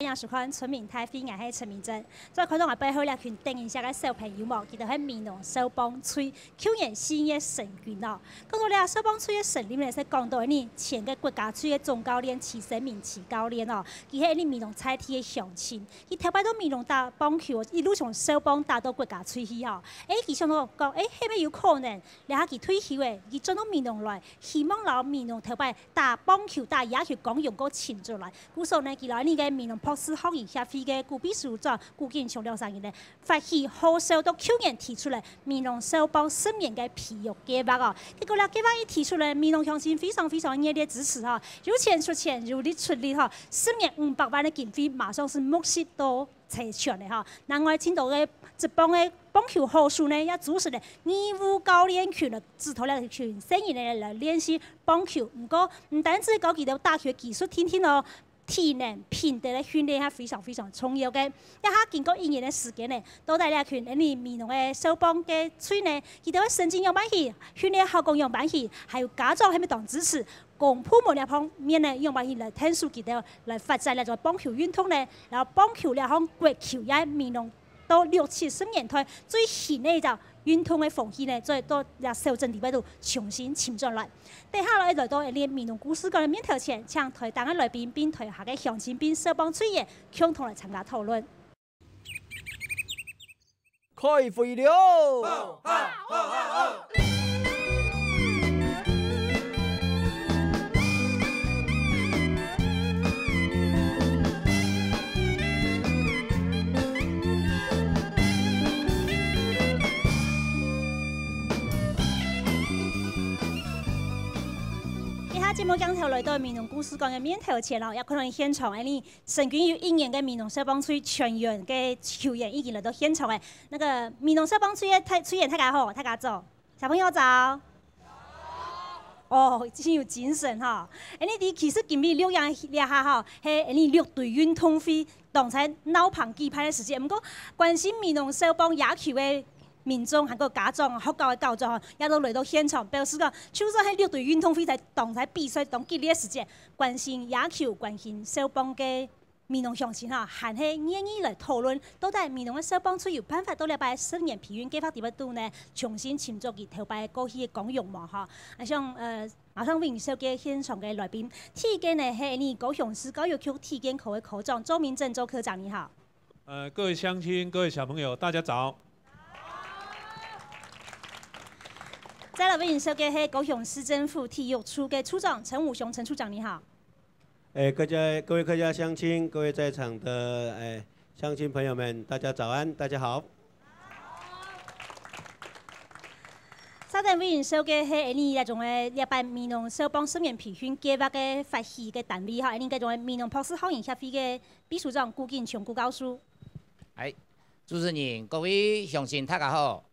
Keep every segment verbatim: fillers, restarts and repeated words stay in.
歡迎收看《村民大會》，𠊎係陳明真。再看到𠊎背後這群等一下个小朋友無，佢兜係美濃少棒隊舊年四月成軍哦。講到這少棒隊个成立呢，係講到呢前个國家隊个總教練徐生明徐教練哦，佢係呢美濃在地个鄉親，佢頭擺到美濃打棒球，一路從少棒打到國家隊去哦。誒，佢想到講，誒，係毋係有可能，這下佢退休誒，佢轉到美濃來，希望摎美濃頭擺打棒球、打野球光榮過尋轉來。 故所呢，佢摎呢个美濃博士學園協會个古祕書長古景松兩儕人呢，發起號召到舊年提出來美濃少棒十年个培育計畫哦。結果這計畫一提出來，美濃鄉親非常非常熱烈支持哈，有錢出錢，有力出力哈，十年五百萬个經費馬上係募集到齊全个哈。另外，盡多个職棒个棒球好手呢，也組成了義務教練群來指導這群細人呢來練習棒球。毋過，毋單止教佢兜打球个技術定定哦， 體能、品德个訓練係非常非常重要个。這下經過一年个時間呢，到底這群𠊎俚美濃个少棒个隊呢，佢兜个成績仰般去，訓練效果仰般去，還有家長係毋係當支持，公部門這方面呢，仰般去來𢯭手佢兜來發展這種棒球運動呢？然後棒球這項國球也係美濃 到六七十年代最新个一隻運動个風氣呢，再到這小鎮裡背肚重新尋轉來。等下來，來到𠊎俚美濃故事館个面頭前，請臺頂个來賓並臺下个鄉親並少棒隊員共同來參加討論。開會了！ 這下節目鏡頭來到美濃故事館个面頭前哦，也看到現場，𠊎俚成軍有一年个美濃少棒隊全員个球員已經來到現場誒。那個美濃少棒隊个隊，隊員大家好，大家早。 小朋友早。哦，真有精神哈！𠊎俚其實今晡日錄影這下吼，係𠊎俚六堆運動會當在鬧熱舉辦个時節。毋過，關心美濃少棒野球个民眾，還有家長、學校个校長吼，也都來到現場，表示講，就算係六堆運動會在當在比賽當激烈个時節，關心野球、關心少棒个 美濃鄉親哈，還係願意來討論，到底美濃个少棒隊有辦法到這擺十年培訓計畫裡背肚呢，重新尋著佢頭擺過去个光榮無哈？啊，像，呃，馬上為你紹介現場个來賓，第一個呢係𠊎俚高雄市教育局體健科个科長周明正周科長，你好。呃，各位鄉親、各位小朋友，大家早。再來為你紹介係高雄市政府體育處个處長陳武雄陳處長，你好。 誒，各家，各位客家鄉親，各位在場的，誒，鄉親朋友們，大家早安，大家好。稍等為你紹介係𠊎俚這種个這擺美濃少棒十年培訓計畫个發起个單位哈，𠊎俚這種个美濃博士學園協會个祕書長古景松古教授。哎，主持人，各位鄉親，大家好。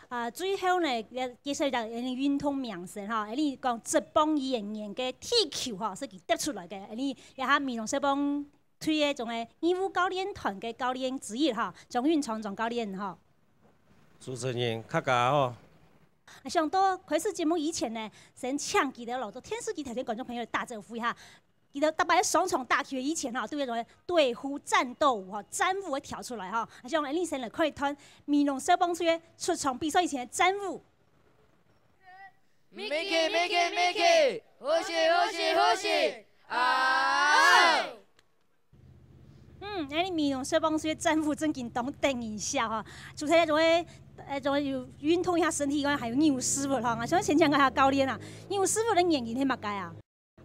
啊，最後呢，也介紹一下𠊎俚運動名稱哈。𠊎俚講職棒元年个地球哈，係佢得出來个。𠊎俚這下美濃少棒隊个總个義務教練團个教練之一哈，張運昌張教練哈。主持人，大家好。啊，想到開始節目以前呢，先請佢兜來到電視機頭前觀眾朋友打招呼一下。 佢兜逐擺上場打球以前吼，都有一種隊呼戰鬥舞吼，戰舞會跳出來吼。啊，像𠊎俚先來看一段美濃少棒隊个出場比賽以前个戰舞。Make it, make it, make it！好勢，好勢，好勢！啊！嗯，𠊎俚美濃少棒隊个戰舞正經當得人惜吼。除忒該種个，呃，種有運動一下身體以外，還有扭屎朏吼。啊，想先請教一下教練啊，扭屎朏个原因係麼个啊？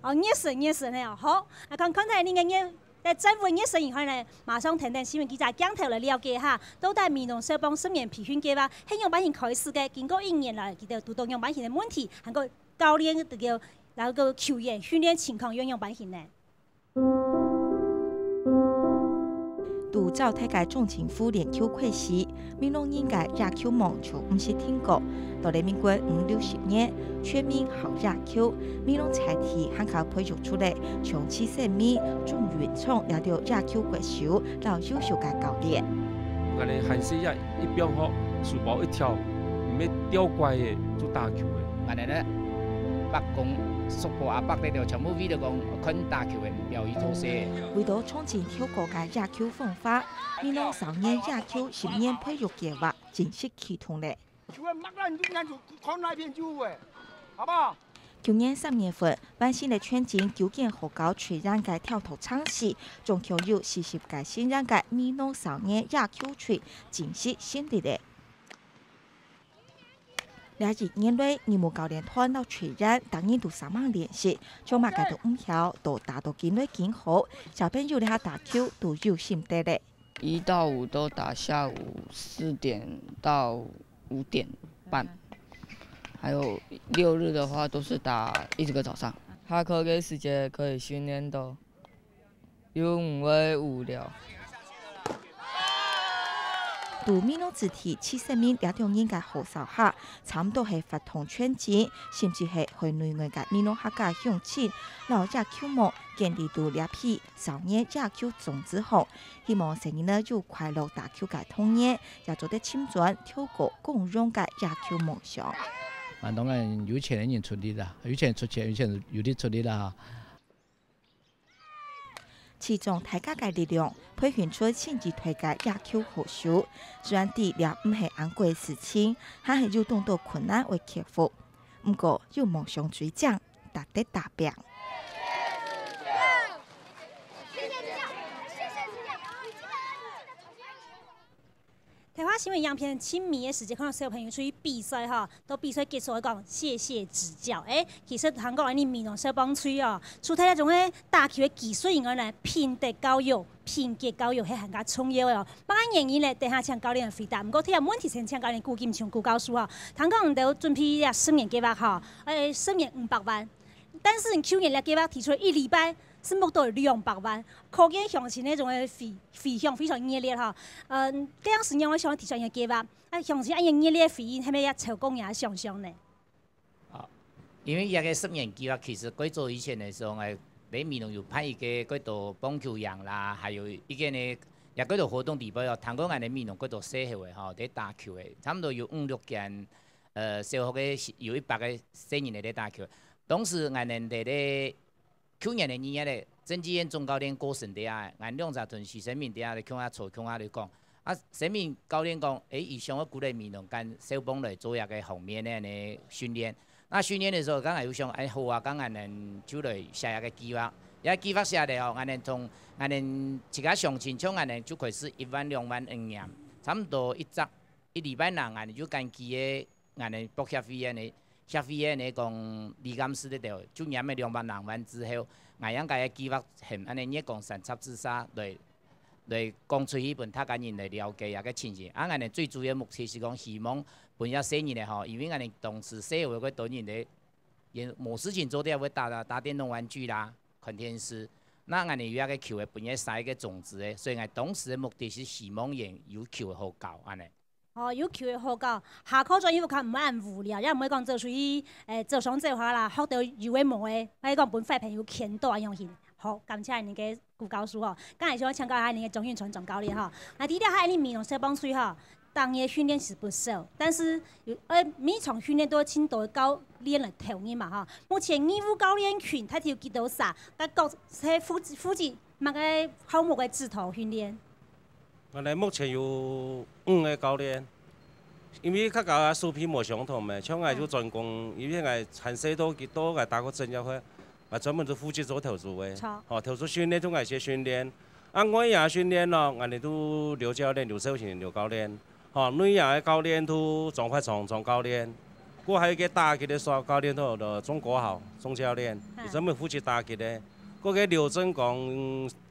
哦，熱身，熱身个哦，好。啊，看，看忒你个熱，在戰舞个熱身以後呢，馬上跈等新聞記者鏡頭來了解一下，到底美濃少棒十年培訓計畫係仰般形開始个？經過一年來，佢兜堵著仰般形个問題，還過教練這個，然後個球員訓練情況又仰般形呢？ 對灶頭个鍾清富練球開始，美濃人个野球夢就毋識停過。到了民國五六十年，全民好野球，美濃在地還較培育出來，像徐生明、鍾運昌這兜野球國手摎優秀个教練。𠊎兜還細个，一放學，書包一跳，毋係吊拐个，就打球个。𠊎兜呢，伯公、叔婆、阿伯在這全部為了講看打球个目標去做事。為著促進頭過个野球文化，美濃少年野球十年培育計畫正式啟動咧。球啊，慢慢就看那片就有欸，好不好？舊年三月份，完成了全程九間學校出演个跳脫城市，總共有四十个成員个美濃少年野球隊正式成立咧。這一年來，義務教練團摎隊員逐日都煞猛練習，從麼个都毋曉，都打到緊來緊好，小朋友這下打球都有心得咧。一到五都打下午四點到五點半，還有六日的話都是打一整個早上。下課个時間可以訓練到，又毋會無聊。在美濃子弟徐生明這種人个號召下，差毋多係活動全程，甚至係海內外个美濃客家鄉親，摎野球夢建立在這批少年野球種子項， 希望細人仔有快樂打球个童年，也做得尋轉頭過共樣个野球夢想。啊，當然有錢个人出力啦，有錢出錢，有錢有力出力啦。集中大家个力量，培訓出新一代个野球好手。雖然知這毋係恁快个事情，還係有當多困難愛克服，毋過有夢想最靚，值得打拚。 頭下新聞影片，盡尾个時節看到小朋友出去比賽吼，到比賽結束會講謝謝指教。欸，其實通過𫣆俚美濃少棒隊哦，除忒這種个打球个技術以外呢，品德教育、品格教育係還較重要个哦。麼个原因呢？等下請教練回答。毋過，頭下問題先請教練古錦松古教授吼。通過你兜準備這十年計畫吼，欸，十年五百萬，但是你舊年這計畫提出來一禮拜， 係募到兩百萬，可見鄉親該種个回回響非常熱烈吼。嗯，該樣時仰會想提出恁樣个計畫，啊，鄉親恁樣熱烈个回應，係毋係也超過若个想像呢？啊，因為這个十年計畫其實蓋早以前个時候，𠊎在美濃有辦一个蓋多棒球營啦，還有一个呢，也蓋多活動地方哦，通過𠊎等美濃蓋多細學个吼，在打球个，差毋多有五六間，呃，小學个有一百个細人仔在打球。當時𠊎等在咧 舊年个二月咧，曾紀燕總教練過身了啊，𠊎兩儕同徐生明在該共下坐共下來講。啊，生明教練講，欸，佢想愛鼓勵美濃間少棒來做這个方面个呢訓練。那訓練个時候，𠊎等有想，欸，好啊，該𠊎等就來寫這个計畫。這計畫寫了後，𠊎等同𠊎等自家鄉親，像𠊎等就開始一萬兩萬恁樣，差毋多一隻一禮拜內，𠊎等就根據个 𠊎等博協會个呢，協會个呢講，理監事這兜就拈了兩百零萬之後，𠊎應該个計畫喊恁呢月光三十之下來來講出去分大家人來了解這个情形。啊，𠊎等最主要目的係講，希望分這細人仔吼，因為𠊎等當時細學个當多人咧，也無事情做，就會打打打電動玩具啦，看電視。那𠊎等有這个球仔，分佢撒一个種子仔，所以𠊎當時个目的係希望佢有球好搞恁呢。 哦，有球仔好搞，下課轉去屋下毋會恁無聊，也毋會講走出去，欸，走上走下啦，學到有个無个，或者講分壞朋友牽著恁樣形。好，感謝𫣆俚个古教授吼。剛才想請教一下𫣆俚个鍾運川總教練吼。啊，除了還有𫣆俚美濃少棒隊吼，逐日訓練係不少，但是有，呃，每場訓練都有盡多个教練來投入嘛吼。目前義務教練群大體有幾多儕？該各係負責負責麼个項目个指導訓練？ 𠊎等目前有五个教練，因為大家个手背無相同嘛，像𠊎就專攻，因為𠊎還細到幾多，𠊎打過職業會，𠊎專門就負責做投手个。著。吼，投手訓練就𠊎先訓練。啊，外野訓練咯，𠊎等就劉教練、劉少卿劉教練。吼，內野个教練就張發聰張教練。過還有一个打擊个耍教練就，就鍾國豪鍾教練，嗯。佢專門負責打擊个。過个劉正光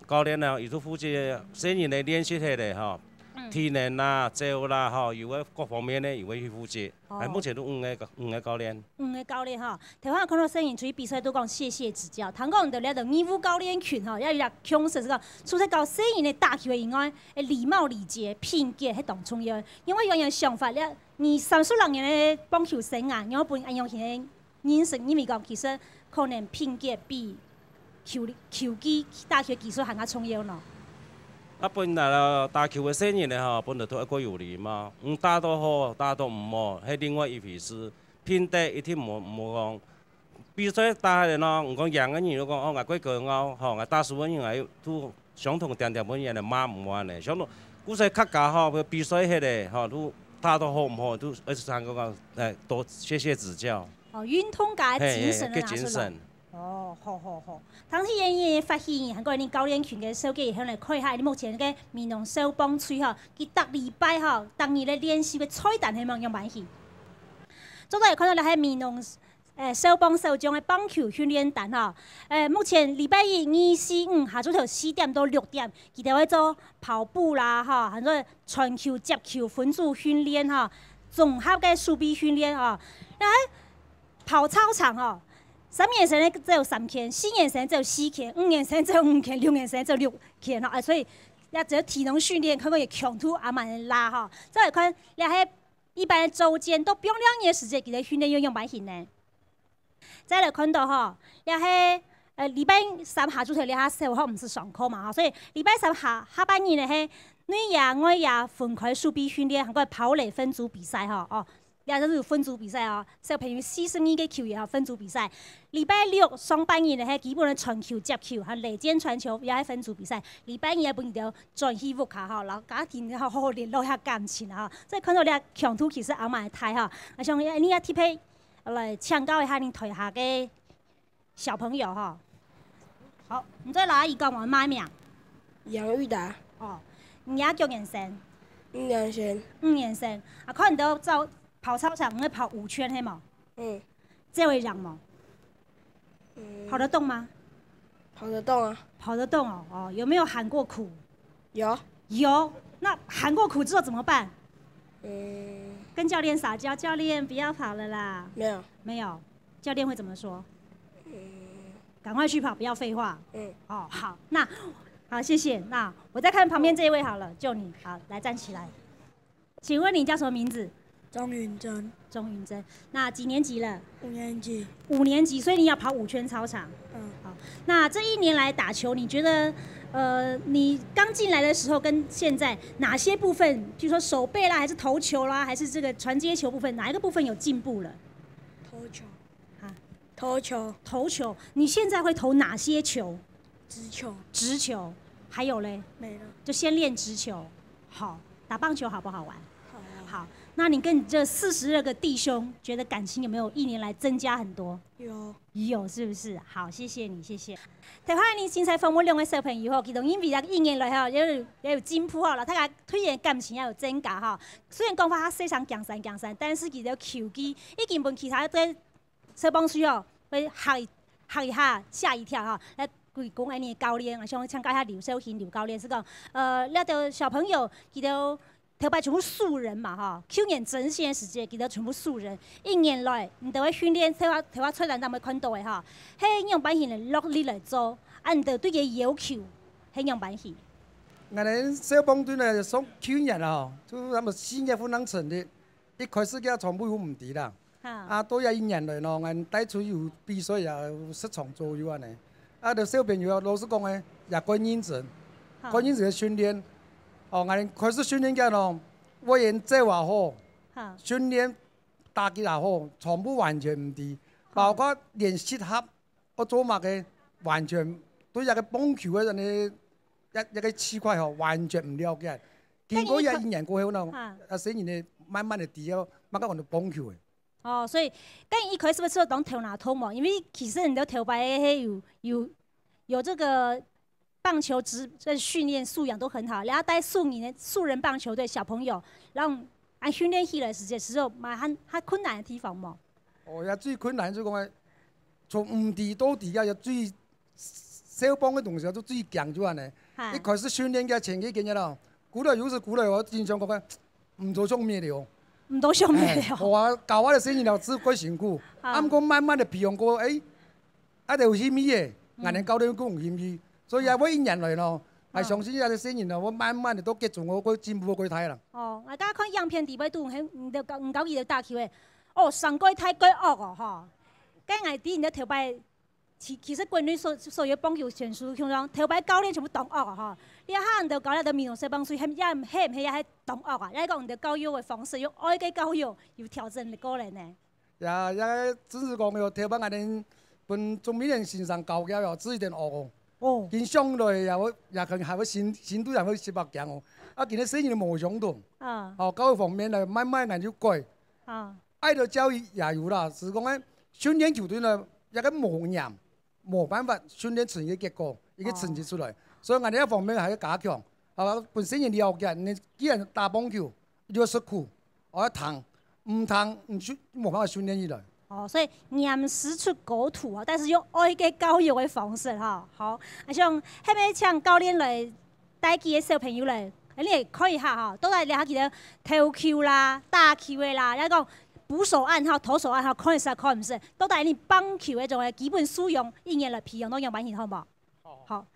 教練呢，佢就負責細人仔練習个吼。 嗯。體能啦、走啦，吼，有个各方面个，有个去負責。哦。哎，目前都五个，五个教練。五个教練吼，頭下看到細人出去比賽都講謝謝指教，通講你兜這兜義務教練群吼，也有一個共識係講，除忒教細人仔打球以外，欸，禮貌禮節、品格係當重要个。因為有人想法咧，你三十六年个棒球生涯，你愛分恁樣形个 認識，因為講其實可能品格比球技、球技、打球技術還較重要咯。啊，本來咯，打球个細人仔吼，本來都愛過有禮貌，嗯，打到好，打到毋好，係另外一回事。品德一定莫，莫講，比賽打下來呢，毋講贏个人就講，哦，𠊎過高傲，吼，𠊎打輸个人，𠊎都相同點點分人來罵毋完呢。相同，故所客家吼，比賽下來，吼，都打到好毋好，都，而且還講，哎，多謝謝指教。哦，運動家个精神啊，嘿，嘿，个精神。係咯。哦，好，好，好。當時个發起人，還過恁教練群个小姐，也來看一下，你目前个美濃少棒隊吼，佢逐禮拜吼，逐日个練習个菜單係仰般去？做到會看到這係美濃 呃，少棒少將个棒球訓練單吼。呃，目前禮拜一、二、四、五下晝頭四點到六點，佢兜會做跑步啦，吼，還有傳球、接球、分組訓練吼，綜合个手臂訓練吼。然後跑操場吼，三年生个只有三圈，四年生只有四圈，五年生只有五圈，六年生只有六圈吼。啊，所以也只有體能訓練，可能也強度也蠻大吼。再來看，也係一般个週間，都不用兩年个時間，佢个訓練又用完形呢。 再來看到吼，這係，呃，禮拜三下晝頭這下小學毋使上課嘛，吼，所以禮拜三下，下半日呢係內野、外野分開手臂訓練，還過跑壘分組比賽吼，哦，這就係分組比賽哦，小朋友四十二个球員吼，分組比賽。禮拜六上半日呢係基本个傳球、接球，還有壘間傳球，也係分組比賽。禮拜日分佢兜轉去屋下吼，然後家庭好好聯絡一下感情啊，吼。所以看到這強度其實也蠻大吼。啊，像你也特別 來請教一下你台下个小朋友吼。好，你再摎阿姨講，你麼个名？楊玉達。哦，你也幾年生？五年生。五年生。啊，看你兜走跑操場，你會跑五圈係無？嗯。這會贏無？嗯。跑得動嗎？跑得動啊。跑得動哦，哦，有沒有喊過苦？ 有。有，那喊過苦之後怎麼辦？嗯。跟教練撒嬌，教練不要跑了啦。沒有。沒有，教練會怎麼說？嗯。趕快去跑，不要廢話。嗯。哦，好，那，好，謝謝。那我再看旁邊這一位好了，就你，好，來站起來。請問你叫什麼名字？ 鍾雲珍。鍾雲珍，那幾年級了？五年級。五年級，所以你要跑五圈操場。嗯。好，那這一年來打球，你覺得，呃，你剛進來的時候跟現在哪些部分，比如說守備啦，還是投球啦，還是這個傳接球部分，哪一個部分有進步了？投球。啊？投球。投球，你現在會投哪些球？ 直球。直球，還有嘞？沒了。就先練直球。好，打棒球好不好玩？好啊。好，那你跟你這四十二個弟兄，覺得感情有沒有一年來增加很多？有。有，是不是？好，謝謝你，謝謝。頭下你先生訪問兩個小朋友吼，其中因為這一年來吼，也有，也有進步吼，摎大家隊員感情也有增加吼。雖然講話較細聲，驚聲驚聲，但是佢兜球技已經分其他个 小朋友哦，會嚇一，嚇一下，嚇一跳哈。來，歸功恁呢教練，𠊎想請教一下劉少卿劉教練，係講，呃，這兜小朋友，佢兜頭擺全部素人嘛哈，舊年整形个時節，佢兜全部素人。一年來，你兜个訓練，頭下，頭下菜單上面看到个哈，係仰般形來落力來做，啊，你兜對佢个要求係仰般形？𠊎兜小幫隊呢，從舊年啊，就差不多四月份正成立， 一開始佢全部有問題啦。哈。啊，到這一年來呢，𠊎帶出有比賽也有十場左右恁呢。啊，就小朋友啊，老實講呢，也較認真，哈。較認真个訓練。哦，𠊎開始訓練佢呢，會員走也好，哈。訓練打擊也好，全部完全毋知，哈。包括連適合 愛做麼个，完全對這个棒球个恁呢，一，一个區塊吼，完全毋了解。經過這一年過後呢，哈。啊，細人仔慢慢仔知哦，麼个安到棒球个。哦，所以，該你一開始係當頭那痛無？因為其實你兜頭擺係有，有，有這個 棒球職，這訓練素養都很好，然後帶素人的，素人棒球隊小朋友，讓，啊，訓練起來時節，時候嘛，還，還困難的地方無？哦，也最困難就講，從毋知到知啊，也最，小幫个同學就最驚就恁呢。哈。一開始訓練个前幾個月咯，鼓勵有時鼓勵我經常講个，毋做上面了。毋做上面了。哎，我教我个細人仔係較辛苦，啊。啊，毋過慢慢仔培養過，哎， 啊，就有興趣个，嗯。𠊎等教練更有興趣，所以啊，哦。𠊎一年來咯，哦。𠊎相信這兜細人仔，會慢慢仔都集中，會進步會較大啦。哦，𠊎剛剛看影片底背都很，你都教，你教佢兜打球个，哦，上蓋大蓋惡哦，吼。該𠊎知你兜頭擺，其，其實國內所，所有棒球選手，像講頭擺教練全部當惡哦，吼。你看你兜教練都美濃少棒隊，係，也，係毋係也係當惡啊？也係講你兜教育个方式，用愛个教育有調整過來呢？ 也，也，真係講喲，頭擺𠊎等分鍾明年先生教个哦，指一點學哦。哦。佢上來也會，也可能還會新，新度也會識別驚哦。啊，今日細人無相同。啊。吼，教育方面呢，慢慢𠊎就改。啊。愛的教育也有啦，只是講呢，訓練球隊呢，一個無嚴，無辦法訓練出一個結果，一個成績出來。哦。所以𠊎這方面還要加強。啊，分細人了解，你既然打棒球， 就食苦，愛聽，毋聽，毋訓，無辦法訓練起來。哦，所以嚴師出高徒啊，但是用愛个教育个方式哈。好，啊，像下面請教練來帶幾個小朋友來，你也看一下哈，到底了解佢个投球啦、打球个啦，要講捕手暗號、投手暗號，看一下看毋識，到底你棒球个種个基本素養，一年來培養到樣般好無？ 好。好。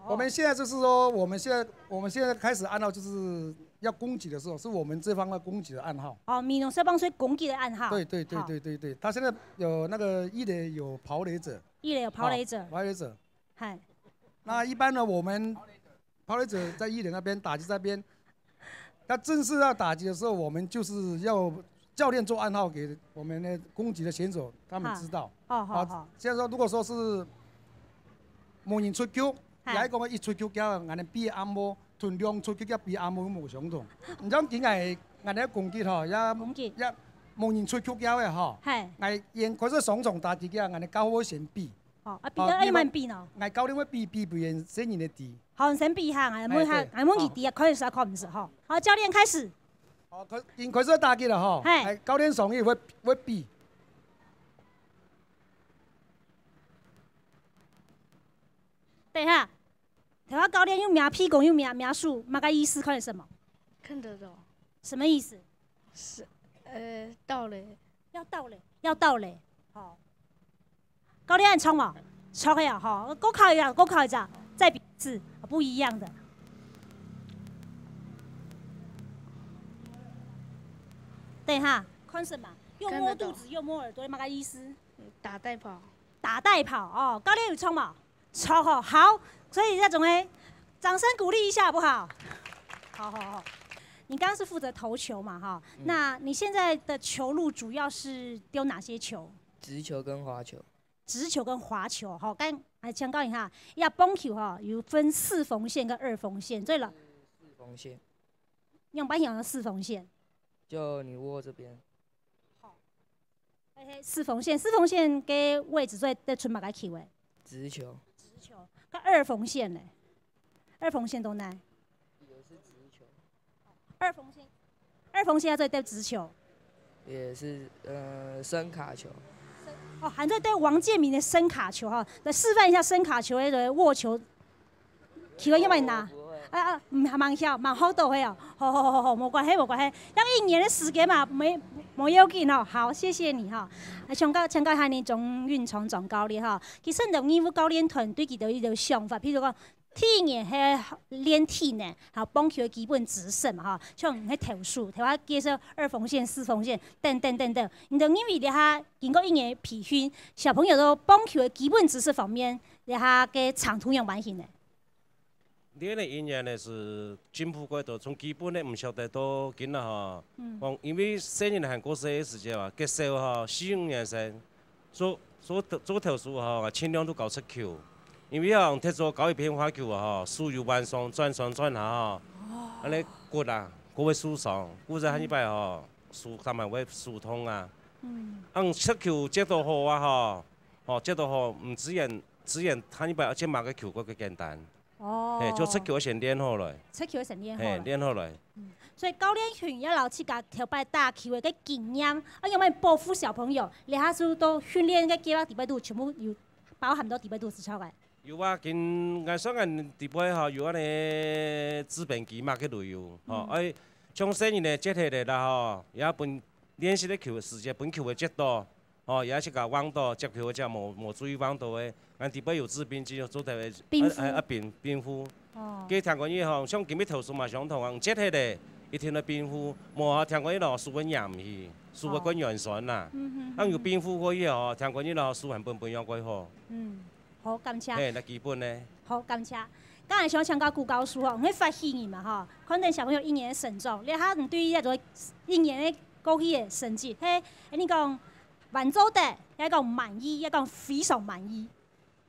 我們現在就是說，我們現在，我們現在開始暗號，就是要攻擊的時候，是我們這方的攻擊的暗號。哦，美濃少棒隊攻擊个暗號。對，對，對，好。對，對，對。他現在有那個一壘有跑壘者。一壘有跑壘者。好，跑壘者。嗨。那一般呢，我們跑壘者在一壘那邊，打擊這邊， 那正式要打擊的時候，我們就是要教練做暗號給我們的攻擊的選手，他們知道。好，好，好，好。現在說，如果說是無人出球，嗨。也講一出球，叫𠊎等比暗號，同兩出球叫比暗號無相同。你像今日𠊎等攻擊吼，也，攻擊。也無人出球个吼，嗨。𠊎應該係上場打擊个，𠊎等較好先比。哦，啊，比，好，啊，愛慢比呢？𠊎教練會比，比別人先贏个知。 好，你先比一下，𠊎問下，哎，對，𠊎問佢知啊，好。看得出來看毋出吼。好，教練開始。好，開，已經開始打擊了吼。嘿。哎，教練上去會，會比。等一下，頭下教練用名屁股，用名，名手，麼个意思？看得出來無？看得懂。什麼意思？是，呃，到了。要到了，要到了。好。 教練，你著無？著个啊，吼，過考一下，過考一下，再比一次，不一樣的。等一下，看什麼？又摸肚子又摸耳朵，麼个意思？打帶跑。打帶跑哦，教練有著無？著吼，好，所以這種呢，掌聲鼓勵一下好不好？好好好，你剛剛是負責投球嘛，哈，嗯。那你現在的球路主要是丟哪些球？直球跟滑球。 直球跟滑球，吼，剛，來強調一下，呀，棒球吼，有分四縫線跟二縫線，所以老，四縫線。用白話講四縫線。就你握這邊。好。嘿嘿，四縫線，四縫線个位置最，最出麼个球誒？直球。直球。該二縫線呢？二縫線在哪？也是直球。 二縫線，二縫線也做得直球。也是，呃，伸卡球。哦，還做得王建民个伸卡球哈，來示範一下伸卡球个握球，球愛仰般拿。不會，不會。啊，啊，嗯，還蠻曉，蠻好鬥个哦。好，好，好，好，無關係，無關係。用一年个時間嘛，無，無要緊哦。好，謝謝你哈。啊，請教，請教一下你鍾運聰總教練哈。其實你个義務教練團對佢兜有一個想法，譬如講， 第一年係練體能，還有棒球个基本知識嘛，吼，像你係投手，頭下介紹二縫線、四縫線等等等等。你兜認為這下經過一年培訓，小朋友在棒球个基本知識方面，這下个程度仰般形呢？練了一年呢，係進步過多，從基本个毋曉得到今啦吼。嗯。講，因為細人還過細个時節啊，國小吼，四五年生， 做，做，做投手吼，𠊎盡量都教直球。因為啊，踢做教育變化球啊吼，手有彎上轉上轉下吼，恁呢骨啊，骨會受傷，骨折下一擺吼，手，當然會手痛啊。嗯。啊，直球接到好啊吼，吼，接到好，毋自然，自然下一擺接麼个球過較簡單。 哦。嘿，就直球先練好來。直球先練好來。嘿，練好來。嗯，所以教練群也摎自家頭擺打球个經驗，啊，仰般保護小朋友，這下就到訓練个計畫裡背肚，全部有包含到裡背肚，係毋係？有啊，今，𠊎算𠊎裡背吼，有恁呢紙便機嘛个內容，吼，嗯。哎，像細人呢，接起來啦吼，也分練習个球時節，分球會接到。 吼，也係个彎到接球个，無，無注意彎到个，𠊎裡背有治病劑，做得个，冰敷。啊，啊，啊，冰，冰敷。哦。該聽講佢吼，像今日投手嘛相同啊，接起來一定愛冰敷，無啊，聽講佢咯，手會黏去，手會過軟痠啦。哦。嗯哼，啊，有冰敷過去吼，聽講佢咯，手還本本樣過好。嗯，好，感謝。嘿，該基本呢？好，感謝。剛才想請教古教授吼，你發起你嘛吼，看等小朋友一年个成長，這下你對於這種一年个過去个成績，嘿，哎，你講，還做得，也講滿意，也講非常滿意。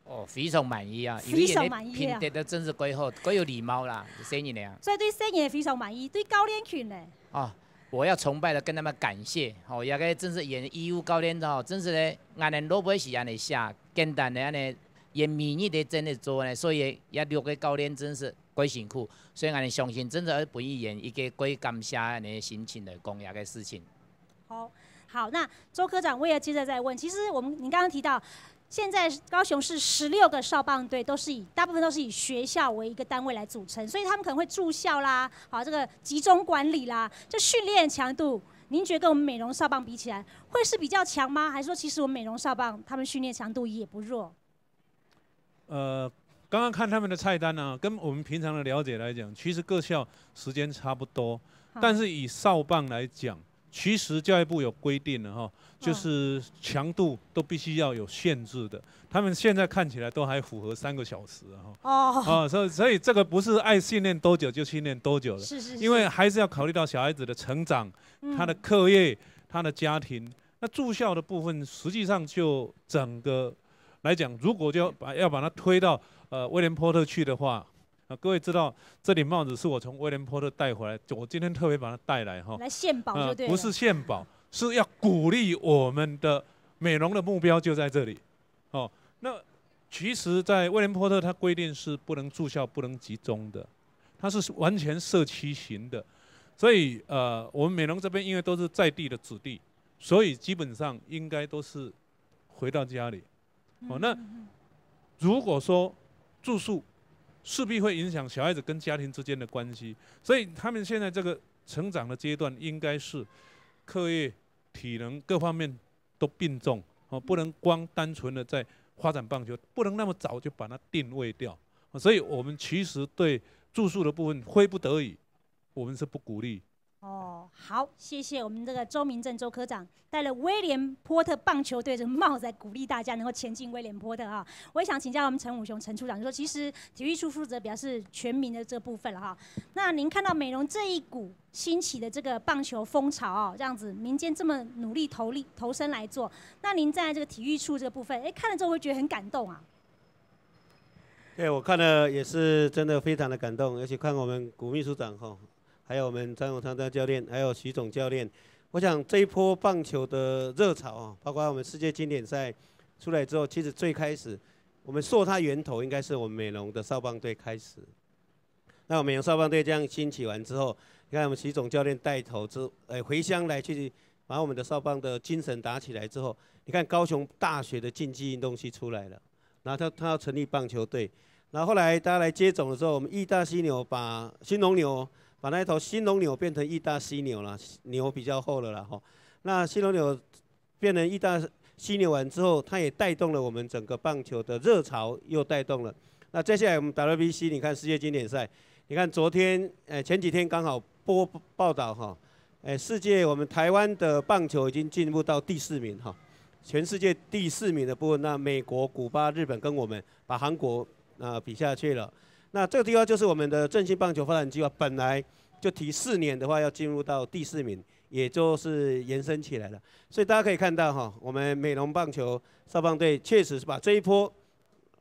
哦，非常滿意啊，因為非常滿意啊。佢个品德都真是蓋好，蓋有禮貌啦，細人仔啊。所以對細人仔非常滿意，對教練群呢？哦，我要崇拜的跟他們感謝，哦，這个真是演義務教練哦，真是呢，𠊎等落尾是恁樣寫，簡單的恁樣，演每日的真的做呢，所以也六个教練真是蓋辛苦，所以𠊎等相信真的要分佢演一个蓋感謝恁樣的心情來講這个事情。 好，好，那周科長，我也接着再問。其實我們，您剛剛提到，現在高雄市十六个少棒隊都是以，大部分都是以學校為一個單位來組成，所以他們可能會住校啦，好，這個集中管理啦，這訓練強度，您覺得跟我們美濃少棒比起來，會是比較強嗎？還是說，其實我們美濃少棒他們訓練強度也不弱？ 呃，剛剛看他們的菜單啊，跟我們平常的了解來講，其實各校時間差不多，好。但是以少棒來講，其實教育部有規定的哈，就是強度都必須要有限制的。他們現在看起來都還符合三个小時啊，哈。哦。啊，所以，所以這個不是愛訓練多久就訓練多久了，是，是，是。因為還是要考慮到小孩子的成長、嗯。他的課業、他的家庭。那住校的部分，實際上就整個來講，如果就要把，要把它推到，呃，威廉波特去的話，啊，各位知道，這頂帽子是我從威廉波特帶回來，我今天特別把它帶來哈。來獻寶就對了。呃，不是獻寶，是要鼓勵我們的美濃的目標就在這裡。哦，那其實在威廉波特它規定是不能住校、不能集中的，它是完全社區型的。所以，呃，我們美濃這邊因為都是在地的子弟，所以基本上應該都是回到家裡。哦，那如果說住宿，勢必會影響小孩子跟家庭之間的關係，所以他們現在這個成長的階段應該是課業、體能各方面都並重，哦，不能光單純的在發展棒球，不能那麼早就把它定位掉。哦，所以我們其實對住宿的部分，非不得已，我們是不鼓勵。 哦，好，謝謝我們這個周明正周科長戴了威廉波特棒球隊的帽子來鼓勵大家能夠前進威廉波特啊。我也想請教我們陳武雄陳處長，就說其實體育處負責比較是全民的這個部分了哈。那您看到美濃這一股興起的這個棒球風潮哦，這樣子民間這麼努力投力投身來做，那您站在這個體育處這個部分，哎，看了之後會覺得很感動啊。對，我看了也是真的非常的感動，尤其看我們古秘書長吼， 還有我們張永昌張教練，還有徐總教練。我想這一波棒球的熱潮啊，包括我們世界經典賽出來之後，其實最開始我們溯它源頭應該是我們美濃的少棒隊開始。那我們美濃少棒隊這樣興起完之後，你看我們徐總教練帶頭之，呃，回鄉來去把我們的少棒的精神打起來之後，你看高雄大學的競技運動系出來了，然後他，他要成立棒球隊，然後後來大家來接種的時候，我們義大犀牛把，興農牛，把那一頭興農牛變成義大犀牛了，牛比較厚了啦，吼。那興農牛變成義大犀牛完之後，它也帶動了我們整個棒球的熱潮，又帶動了。那接下來我們W B C，你看世界经典赛，你看昨天，呃，前几天刚好播报道哈，呃，世界我们台湾的棒球已经进入到第四名哈，全世界第四名的部分，那美国、古巴、日本跟我们把韩国，呃，比下去了。那这个地方就是我们的振兴棒球发展计划，本来就提四年的话要进入到第四名，也就是延伸起来了。所以大家可以看到哈，我们美浓棒球少棒队确实是把这一波，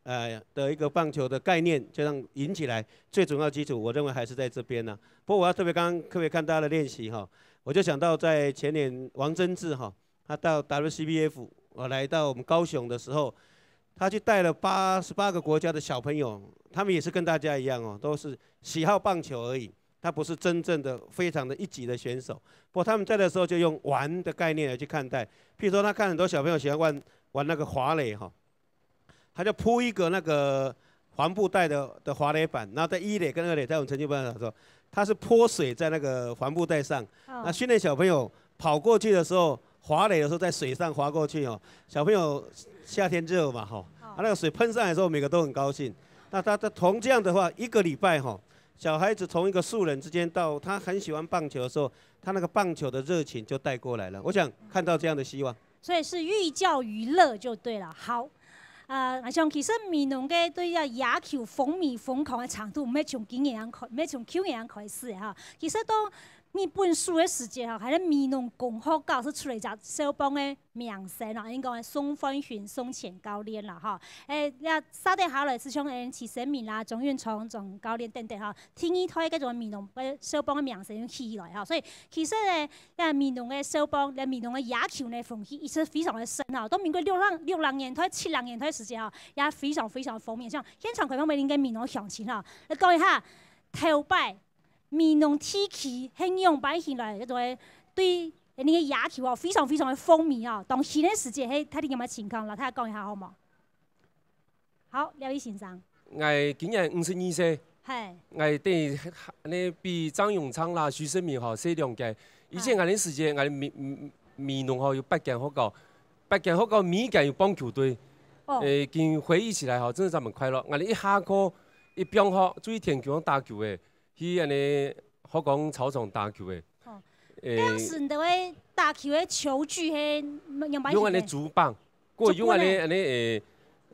呃，的一个棒球的概念就让引起来，最主要基础，我认为还是在这边呢。不过我要特别刚刚特别看大家的练习哈，我就想到在前年王贞治哈，他到 W C B F，我来到我们高雄的时候，他去带了八十八个国家的小朋友，他们也是跟大家一样哦，都是喜好棒球而已，他不是真正的非常的一级的选手。不过他们在的时候就用玩的概念来去看待，譬如说他看很多小朋友喜欢玩，玩那个滑垒哈，他就铺一个那个帆布袋的，的滑垒板，然后在一垒跟二垒，在我们成绩班上说，他是泼水在那个帆布袋上，哦。那训练小朋友跑过去的时候，滑垒的时候在水上滑过去哦。小朋友夏天热嘛，吼，哦。啊，那个水喷上来的时候，每个都很高兴。那他，他从这样的话，一个礼拜吼，小孩子从一个素人之间到他很喜欢棒球的时候，他那个棒球的热情就带过来了。我想看到这样的希望。 所以是寓教于乐就对了。好，呃，像其实美浓个对个野球风靡疯狂的程度，毋係从今年开，毋係从旧年开始的哈。其实都日本時个時節吼，還係美濃公學教室出來一隻少棒个明星哦，應該宋煥勳、宋前教練啦吼。誒，這續等下來，就像誒徐生明啦、鍾運聰、鍾教練等等吼，第二代該種美濃个少棒个明星又起來吼。所以其實呢，這美濃个少棒，這美濃个野球呢，風氣一直非常个盛吼。到民國六零、六零年代、七零年代時節吼，也非常非常風靡。像現場開放分𠊎等个美濃鄉親吼，來講一下，頭擺 美濃地區係仰般形來，該種對你个野球哦，非常非常个風靡哦。當興个時節，係大體仰般情況，摎大家講一下好無？好，廖毅先生。𠊎今年五十二歲，嘿，𠊎等於呢比張永昌啦、徐生明吼細兩屆。以前𠊎等時節，𠊎等美美濃吼有八間學校，八間學校每一間有棒球隊。哦，誒，今回憶起來吼，真的是蠻快樂。𠊎等一下課一放學就去田徑打球誒。 去恁呢學校操場打球誒。哦，誒，當時你个打球个球具係仰般形个？用恁呢竹棒，過用恁呢竹棍誒。恁呢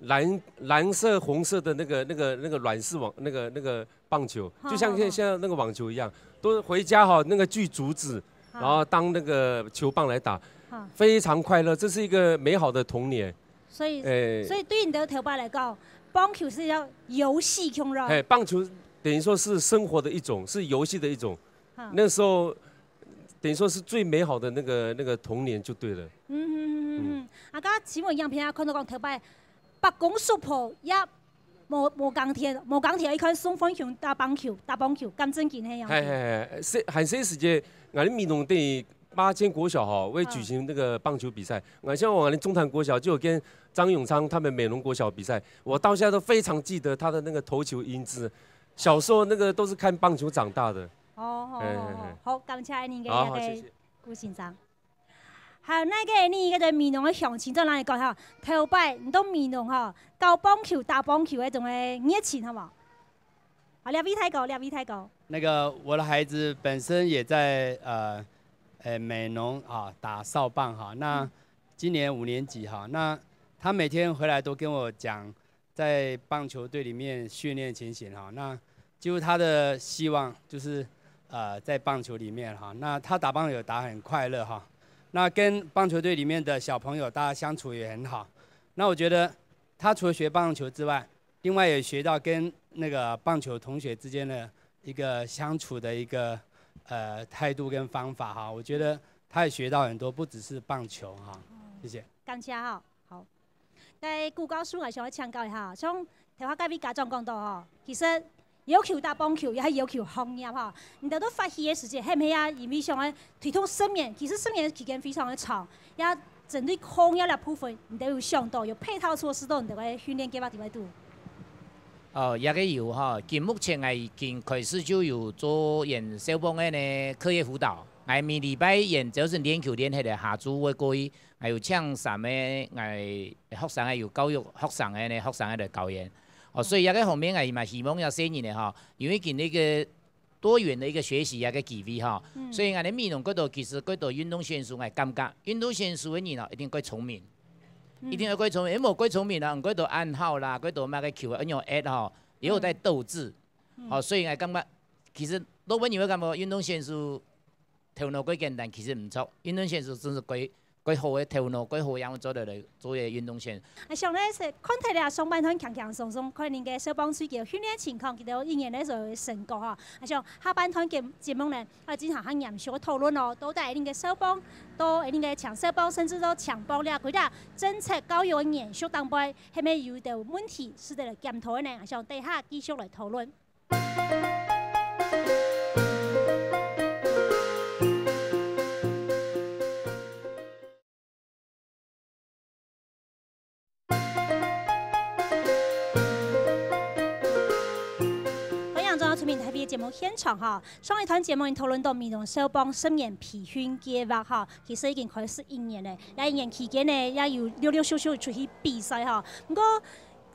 誒藍藍色紅色的那個那個那個軟式網那個那個棒球，就像現現在那個網球一樣，都回家吼那個鋸竹子，然後當那個球棒來打，非常快樂，這是一個美好的童年。所以，誒，所以對你个頭擺來講，棒球係一個遊戲共樣。嘿，棒球等於說是生活的一種，是遊戲的一種。那時候等於說是最美好的那個那個童年就對了。嗯嗯嗯嗯嗯。啊，剛剛請問樣片啊，看到講頭擺伯公叔婆也無無耕田，無耕田，一看宋煥勳打棒球，打棒球，敢正經係樣。嘿嘿嘿，係，還係時節，𠊎等美濃等於八間國小吼，會舉行那個棒球比賽。𠊎像𠊎等中潭國小就有跟張永昌他們美濃國小比賽，我到現在都非常記得他的那個投球英姿。小時候那個都是看棒球長大的。哦，好，哎，好，哎，好，好，感謝你个好，好，謝謝。顧先生。還有該個你該個美濃个鄉親，再來講吼，頭擺你到美濃吼，搞棒球、打棒球該種个熱情，好無？好，廖偉大哥，廖偉大哥。那個我的孩子本身也在呃，呃美濃啊打少棒哈，那今年五年級哈，那他每天回來都跟我講在棒球隊裡面訓練情形哈，那幾乎他的希望就是呃在棒球裡面哈，那他打棒球打很快樂哈，那跟棒球隊裡面的小朋友大家相處也很好，那我覺得他除了學棒球之外， 另外也學到跟那個棒球同學之間的一個相處的一個呃態度跟方法哈，我覺得他也學到很多，不只是棒球哈。謝謝。感謝哈，好。該顧教授，𠊎想要請教一下，像頭下該位家長講到吼，其實要求打棒球也係要求學業吼，你兜在發起个時節，係毋係也因為想要推動失眠，其實失眠期間非常个長，也 針對抗疫這部分，你兜有想到有配套措施到你兜个訓練計畫裡背肚？哦，這個有吼，今目前𠊎已經開始就有做𠊎少棒个呢課業輔導。𠊎每禮拜𠊎朝晨練球練忒个下晝會過去，𠊎有請三個𠊎學生个有教育學生个呢學生个來教練。哦，所以這個方面𠊎嘛希望這細人仔吼，因為今這個 多元的一個學習啊个機會吼。所以𠊎等美濃蓋多，其實蓋多運動選手，𠊎感覺運動選手个人哦，一定蓋聰明，一定愛蓋聰明，因為無蓋聰明啊，蓋多暗號啦，蓋多麼个球啊，愛用at吼，也有在鬥智。哦，所以𠊎感覺，其實老本人會感覺運動選手頭腦蓋簡單，其實毋著，運動選手真係蓋 蓋好个頭腦，蓋好樣做得來做个運動選。啊，想呢係看忒了上半段輕輕鬆鬆，看恁个少棒隊个訓練情況，佢兜一年个所有成果吼。啊，像下半段節節目呢，啊，進行較嚴肅个討論哦，到底恁个少棒，到恁个青少棒，甚至到青棒了，佢兜政策教育个延續當中，係毋係有兜問題，值得來檢討个呢？啊，像等下繼續來討論。 歡迎轉到《全民大會》節目現場哈。上一段節目已經討論到美濃少棒十年培訓計畫哈，其實已經開始一年了。這一年期間呢，也有陸陸續續出去比賽哈。毋過，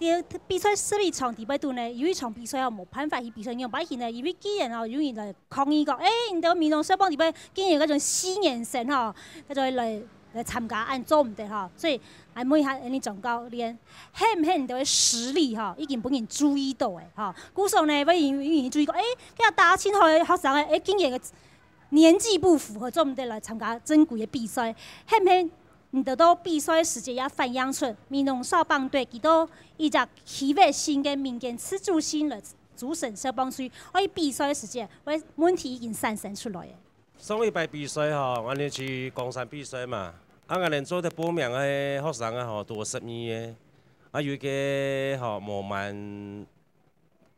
在比賽十一場裡背肚呢，有一場比賽哦，無辦法去比賽，仰般形呢？因為既然哦，有人來抗議講，誒，你兜美濃少棒裡背竟然有該種四年生吼，該種來 來參加，恁做毋得吼。所以，𠊎問一下恁呢總教練，係毋係你兜个實力吼，已經分人注意到誒吼？故所呢，會有有人注意講，誒，這打真好个學生誒，誒，竟然个年紀不符合，做毋得來參加正規个比賽，係毋係？你兜到比賽个時節也反映出美濃少棒隊，佢兜一隻企業性个民間自主性个主審少棒隊，愛比賽个時節，會問題已經產生出來个。上一擺比賽吼，𠊎等去岡山比賽嘛，啊，𠊎等做得報名个學生啊吼，都有十二个，啊，有一個吼，無滿，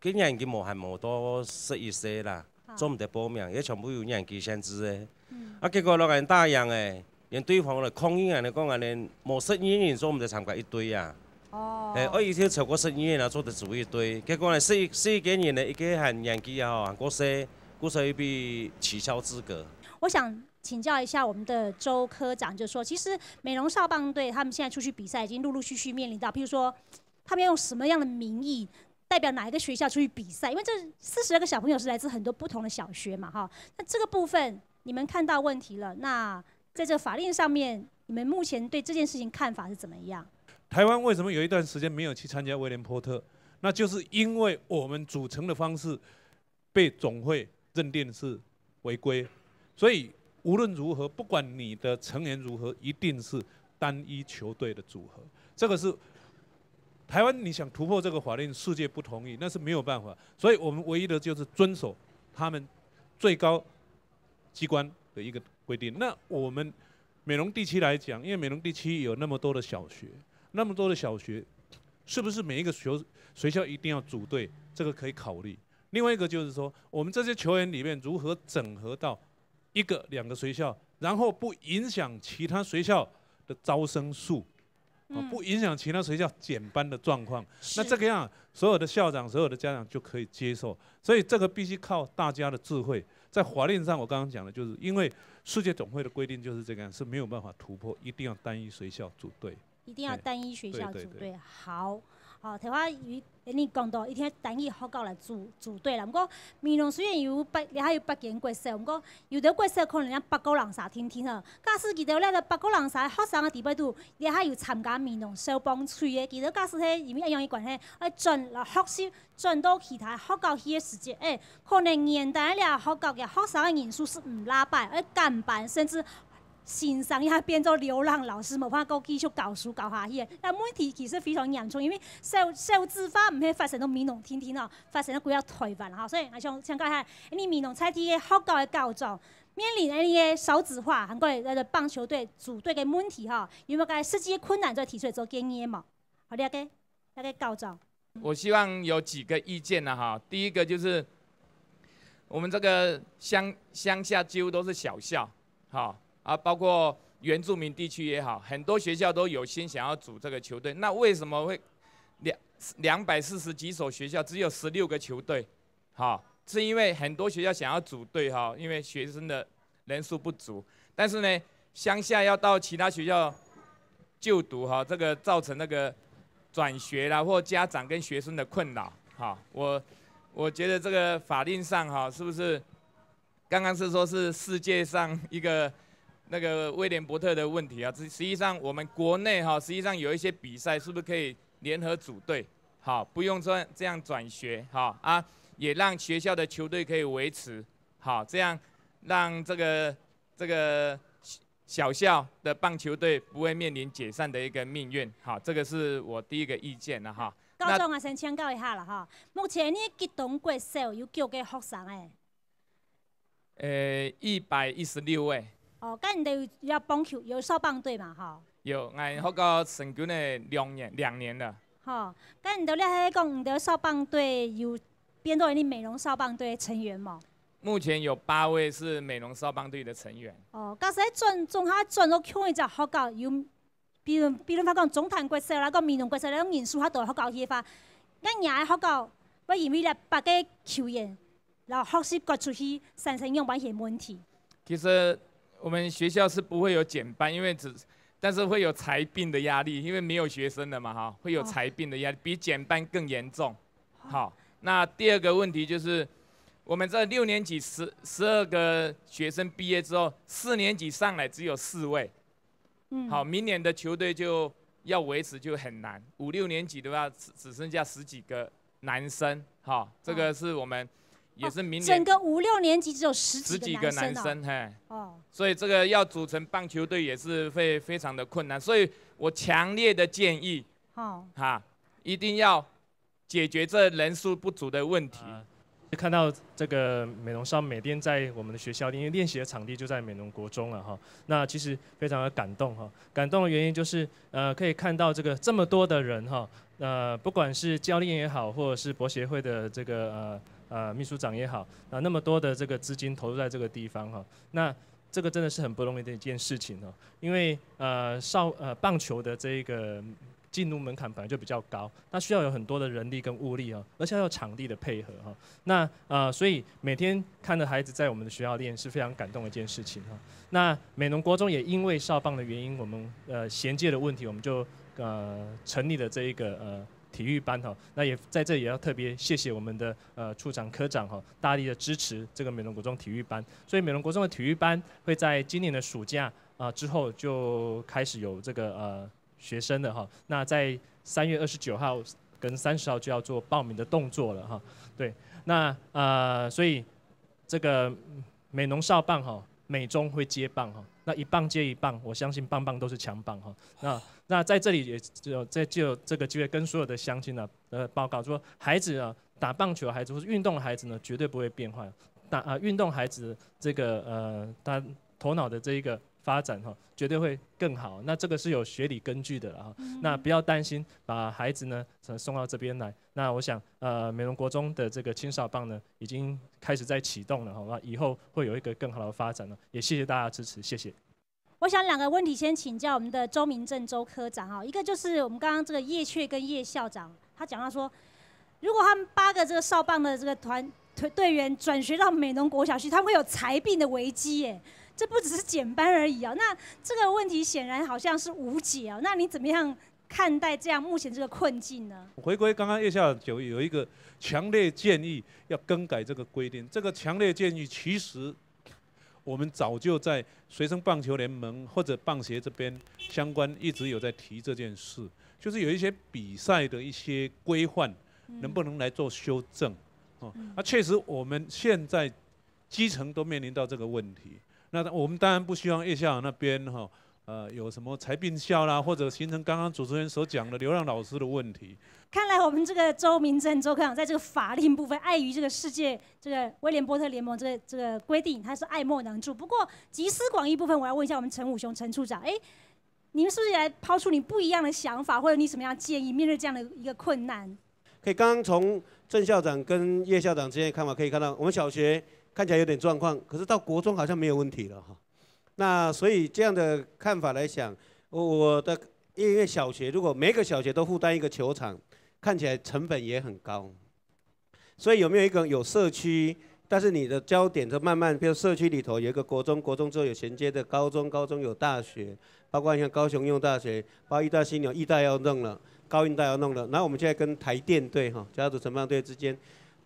今年已經無，還無到十一歲啦，啊。做毋得報名，也全部有年紀限制个。嗯。啊，結果𠊎等打贏个，連對方來抗議，𠊎等講𠊎等無十二人做毋得參加一隊啊。哦。嘿，𠊎以前超過十二人啊，做得組一隊，結果呢，十一，十一個人呢，一個還年紀啊吼，還過細，故所以被取消資格。我想請教一下我們的周科長，就說，其實美濃少棒隊他們現在出去比賽，已經陸陸續續面臨到，譬如說，他們要用什麼樣的名義代表哪一個學校出去比賽？因為這四十二個小朋友是來自很多不同的小學嘛，哈。那這個部分你們看到問題了，那在這法令上面，你們目前對這件事情看法是怎麼樣？台灣為什麼有一段時間沒有去參加威廉波特？那就是因為我們組成的方式被總會認定是違規，所以無論如何，不管你的成員如何，一定是單一球隊的組合。這個是台灣，你想突破這個法令，世界不同意，那是沒有辦法。所以我們唯一的就是遵守他們最高機關的一個規定。那我們美濃地區來講，因為美濃地區有那麼多的小學，那麼多的小學，是不是每一個學，學校一定要組隊？這個可以考慮。另外一個就是說，我們這些球員裡面如何整合到一個、兩個學校，然後不影響其他學校的招生數，啊，嗯。不影響其他學校減班的狀況。是。那這個樣，所有的校長、所有的家長就可以接受。所以這個必須靠大家的智慧。在法令上，我剛剛講的，就是因為世界總會的規定就是這個樣，是沒有辦法突破，一定要單一學校組隊。一定要單一學校組隊。嘿。對，對，對。好，好，頭下有，你講到一定要單一學校來組，組隊啦。毋過，美濃雖然有八，這下有八間國小，毋過有的國小可能愛八个人儕定定吼。假使佢兜這个八个人儕學生个底背肚，這下有參加美濃少棒隊个，佢兜假使係因為恁樣个關係，愛轉來學習，轉到其他學校去个時節，欸，可能原來這學校个學生个人數係毋罅擺，愛減班，甚至先生也變做流浪老師，無法度繼續教書教下去。該問題其實非常嚴重，因為少，少子化毋係發生到美濃定定哦，發生到歸個台灣哈。所以，𠊎想請教一下，你美濃在地个學校个校長，面臨恁樣个少子化，還過个棒球隊組隊个問題哈，有無該實際个困難，做得提出來做建議个無？好，這個，這個校長。我希望有幾個意見呢哈。第一個就是，我們這個鄉，鄉下幾乎都是小校，哈，啊，包括原住民地區也好，很多學校都有心想要組這個球隊，那為什麼會兩，兩百四十幾所學校只有十六個球隊？ 哈，是因為很多學校想要組隊哈，因為學生的人數不足，但是呢，鄉下要到其他學校就讀哈，這個造成那個轉學啦，或家長跟學生的困擾哈。我，我覺得這個法令上哈，是不是剛剛是說是世界上一個那個威廉伯特的問題啊？實，實際上我們國內哈，實際上有一些比賽是不是可以聯合組隊？好，不用說這樣轉學哈，啊，也讓學校的球隊可以維持，好，這樣讓這個，這個小校的棒球隊不會面臨解散的一個命運。好，這個是我第一個意見了哈。校長啊，先請教一下啦哈，目前你吉東國小有幾個學生欸？ 呃，一百一十六位。哦，該你兜有，有棒球，有少棒隊嘛，吼？有，𠊎學校成軍了兩年，兩年了。吼，該你兜這係講你兜少棒隊有變做你美濃少棒隊成員無？目前有八位是美濃少棒隊的成員。哦，假使轉，總下轉到共一隻學校，有 比論，比論話講，中潭國小啦，講美濃國小啦，講人數較多个學校去个話，該若个學校會因為這八個球員，然後學習割出去，產生仰般个問題？其實我們學校是不會有減班，因為只，但是會有裁併的壓力，因為沒有學生了嘛，哈，會有裁併的壓力，比減班更嚴重。好，那第二個問題就是，我們這六年級十，十二個學生畢業之後，四年級上來只有四位。 嗯。好，明年的球隊就要維持就很難，五六年級的話，只，只剩下十幾個男生，哈，這個是我們也是明年整个五六年级只有十几个十几个男生哦。男生，嘿，哦，所以这个要组成棒球队也是会非常的困难，所以我强烈的建议，好，哈，一定要解决这人数不足的问题。啊，看到这个美浓少棒每天在我们的学校，因为练习的场地就在美浓国中了哈，那其实非常的感动哈。感动的原因就是，呃，可以看到这个这么多的人哈，呃，不管是教练也好，或者是博协会的这个呃呃秘书长也好，那那么多的这个资金投入在这个地方哈，那这个真的是很不容易的一件事情哈，因为呃少呃棒球的这一个进入门槛本来就比较高，那需要有很多的人力跟物力哦，而且要有场地的配合哈。那呃，所以每天看着孩子在我们的学校练是非常感动的一件事情哈。那美浓国中也因为少棒的原因，我们呃衔接的问题，我们就呃成立了这一个呃体育班哈。那也在这里也要特别谢谢我们的呃处长科长哈，大力的支持这个美浓国中体育班。所以美浓国中的体育班会在今年的暑假啊、之后就开始有这个呃学生的哈。那在三月二十九号跟三十号就要做报名的动作了哈。对，那呃，所以这个嗯美浓少棒哈，美中会接棒哈，那一棒接一棒，我相信棒棒都是强棒哈。那那在这里也只有这就有这个机会跟所有的乡亲呢，呃，报告说，孩子啊，打棒球的孩子或是运动的孩子呢，绝对不会变坏。打啊，运动孩子这个呃，他头脑的这一个发展哈，绝对会更好。那这个是有学理根据的了哈。那不要担心，把孩子呢送到这边来。那我想，呃，美浓国中的这个青少棒呢，已经开始在启动了哈，那以后会有一个更好的发展了。也谢谢大家支持，谢谢。我想两个问题先请教我们的周明正周科长哈，一个就是我们刚刚这个叶雀跟叶校长，他讲到说，如果他们八个这个少棒的这个团队队员转学到美浓国小去，他们会有裁并的危机耶。这不只是减班而已啊，那这个问题显然好像是无解啊。那你怎么样看待这样目前这个困境呢？回归刚刚叶校长就有一个强烈建议，要更改这个规定。这个强烈建议其实我们早就在学生棒球联盟或者棒协这边相关一直有在提这件事，就是有一些比赛的一些规范，能不能来做修正？哦，那确实我们现在基层都面临到这个问题。那我们当然不希望叶校长那边哈，呃，有什么裁并校啦，或者形成刚刚主持人所讲的流浪老师的问题。看来我们这个周明正周科长在这个法令部分，碍于这个世界这个威廉波特联盟这个这个规定，他是爱莫能助。不过集思广益部分，我要问一下我们陈武雄陈处长，哎，你们是不是也来抛出你不一样的想法，或者你什么样的建议，面对这样的一个困难？可以，刚刚从郑校长跟叶校长之间的看法可以看到，我们小学看起来有点状况，可是到国中好像没有问题了哈。那所以这样的看法来想，我我的因为小学如果每个小学都负担一个球场，看起来成本也很高。所以有没有一个有社区，但是你的焦点就慢慢，比如社区里头有一个国中，国中之后有衔接的高中，高中有大学，包括像高雄应用大学，包括义大犀牛，义大要弄了，高运大要弄了。然后我们现在跟台电队哈，甲组城棒队之间，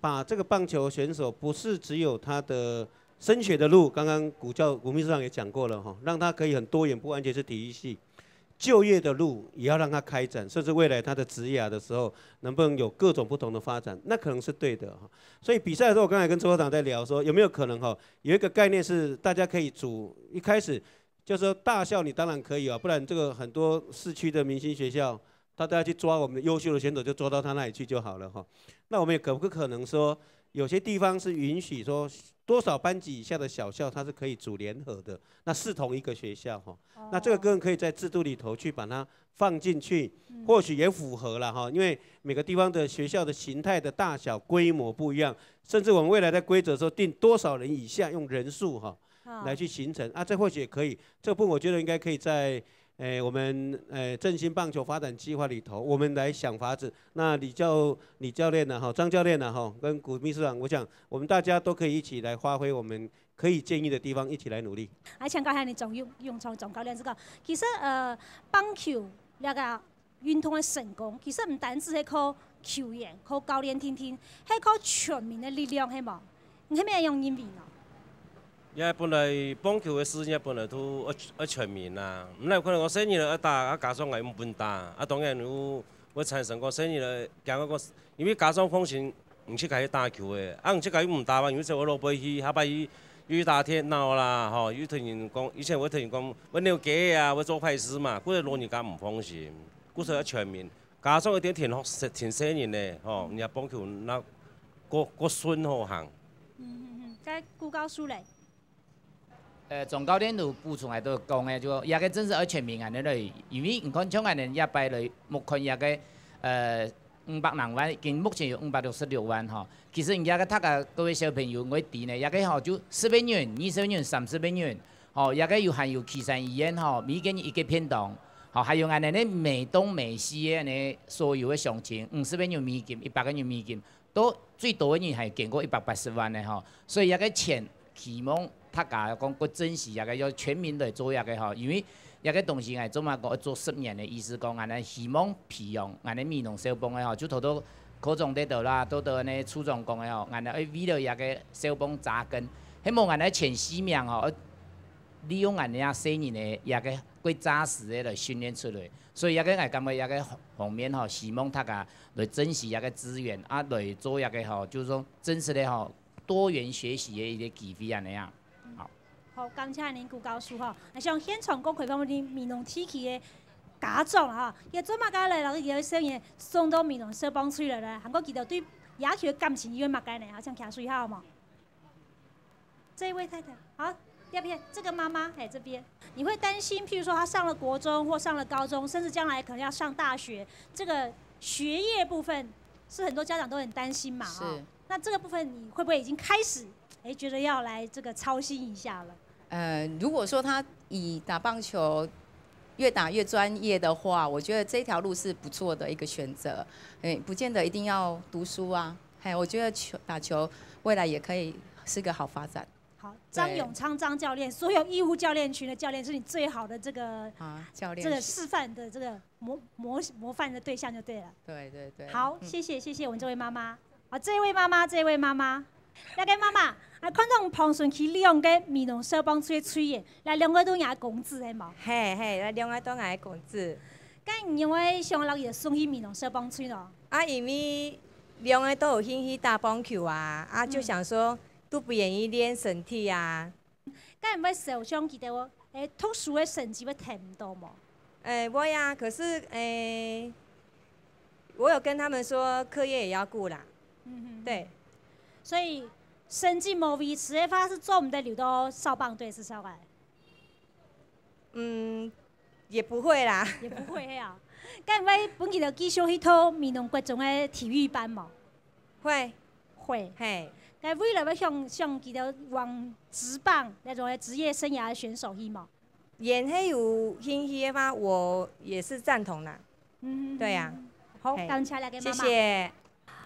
把这个棒球选手不是只有他的升学的路，刚刚古教古秘书长也讲过了哈，让他可以很多元，不完全是体育系。就业的路也要让他开展，甚至未来他的职业的时候，能不能有各种不同的发展，那可能是对的哈。所以比赛的时候，我刚才跟周科长在聊说，有没有可能哈，有一个概念是大家可以组，一开始就说大校你当然可以啊，不然这个很多市区的明星学校，他都要去抓我们的优秀的选手，就抓到他那里去就好了哈。那我们也可不可能说，有些地方是允许说多少班级以下的小校它是可以组联合的，那视同一个学校哈。那这个更可以在制度里头去把它放进去，或许也符合了哈，因为每个地方的学校的形态的大小规模不一样，甚至我们未来在规则的时候定多少人以下用人数哈来去形成啊，这或许也可以。这部分我觉得应该可以在诶，我们诶振兴棒球发展计划里头，我们来想法子。那李教李教练呢，哈，张教练呢，哈，跟古秘书长，我想我们大家都可以一起来发挥我们可以建议的地方，一起来努力。还请教一下你总用用从总教练这个，其实呃，棒球那个运动的成功，其实毋单止係靠球员、靠教练定定，係靠全民的力量，係無？你係毋係用認為呢？也本來棒球个事業本來都愛愛全民啦，毋然有可能講細人仔愛打，啊家長也毋分打，啊當然有會產生講細人仔驚講，因為家長放心你自家去打球个，啊，你自家又毋打嘛，有時會落尾去，下擺又又打電腦啦，吼，又同人講，以前會同人講，會扭計啊，會做壞事嘛，故所老人家毋放心，故所愛全面，加上一定挺好，挺細人个，吼，你看棒球那過過順好行。嗯嗯嗯，該古教授咧？ 呃，總教練有補充來都講个，就這個真係愛全民恁樣來，因為你看像恁樣這擺來，目看這個，呃，五百零萬，已經目前有五百六十六萬吼。其實人家个大家各位小朋友，我知呢，這個吼就十個銀、二十個銀、三十個銀，吼，這個有含有七十一元吼，每個人一個便當，吼，還有恁樣呢，美東美西个呢，所有个鄉親，五十個銀美金，一百個銀美金， 都最多个人還捐過一百八十萬个吼，所以這個錢希望大家講過珍惜這個，要全民來做這個吼，因為這個東西𠊎做嘛講做十年个意思講，恁樣希望培養恁樣美濃少棒个吼，就頭到高中得到啦，到到恁樣初中講个吼，恁樣愛為了這個少棒扎根，希望恁樣前四名吼，利用恁樣細人个這個過扎實个來訓練出來。 所以這個𠊎感覺這個方面吼，希望大家來珍惜這個資源啊，來做這個吼，就是說真實个吼多元學習个一個機會恁樣啊。好。好，感謝恁古教授吼。那像現場各位朋友，美濃地區个家長哈，也做麼个來，老師也有聲音送到美濃少棒隊來咧，還過佢兜對野球个感情有麼个呢？好，請舉手一下好無？ 這一位太太，好，要不要這個媽媽？哎，這邊，你會擔心，譬如說他上了國中或上了高中，甚至將來可能要上大學，這個學業部分是很多家長都很擔心嘛，哈。那這個部分你會不會已經開始，哎，覺得要來這個操心一下了？呃，如果說他以打棒球越打越專業的話，我覺得這條路是不錯的一個選擇。哎，不見得一定要讀書啊。嘿，我覺得球打球未來也可以是個好發展。好，張永昌张教练，所有义务教练群的教练是你最好的這個啊，教練這個示範的這個模模模範的對象就對了。對對對。好，謝謝謝謝我們這位媽媽。好，這位媽媽，這位媽媽，大家媽媽，啊，看到我們彭順琪利用个美濃少棒隊个隊員，來兩個都拿公子係無？嘿嘿，來兩個都拿公子。該你會想落去送去美濃少棒隊咯？啊，因為兩個都有興趣打棒球啊，啊就想說都不願意練身體啊。該毋會受傷佢兜，誒，讀書个成績會提毋到無？誒，會啊，可是誒，我有跟他們說課業也要顧啦。嗯哼。對。所以成績無維持个話，是做毋得留到少棒隊，是毋係？嗯，也不會啦。也不會啊。該毋會分佢兜繼續去讀美濃國中个體育班無？會。會。嘿。該未來會想想佢兜往職棒那種个職業生涯的選手去無？若係有興趣个話，我也是贊同啦。嗯，對啊。好，嘿感謝大家媽媽。謝謝。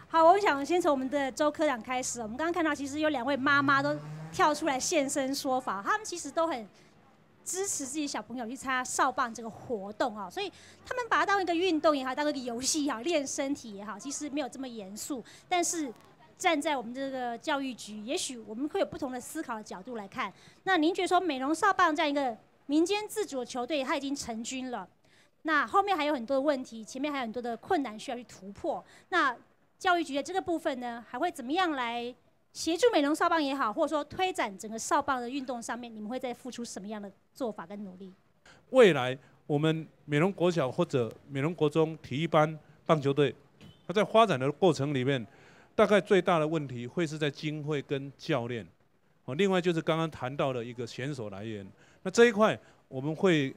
好，我想先從我們的周科長開始。我們剛剛看到，其實有兩位媽媽都跳出來現身說法，她們其實都很支持自己小朋友去參加少棒這個活動啊，所以她們把它當一個運動也好，當一個遊戲也好，練身體也好，其實沒有這麼嚴肅。但是站在我們這個教育局，也許我們會有不同的思考的角度來看。那您覺得說，美濃少棒這樣一個民間自主的球隊，它已經成軍了，那後面還有很多的問題，前面還有很多的困難需要去突破。那教育局的這個部分呢，還會怎麼樣來協助美濃少棒也好，或者說推展整個少棒的運動上面，你們會再付出什麼樣的做法跟努力？未來我們美濃國小或者美濃國中體育班棒球隊，它在發展的過程裡面，大概最大的問題會是在經費跟教練。哦，另外就是剛剛談到的一個選手來源，那這一塊我們會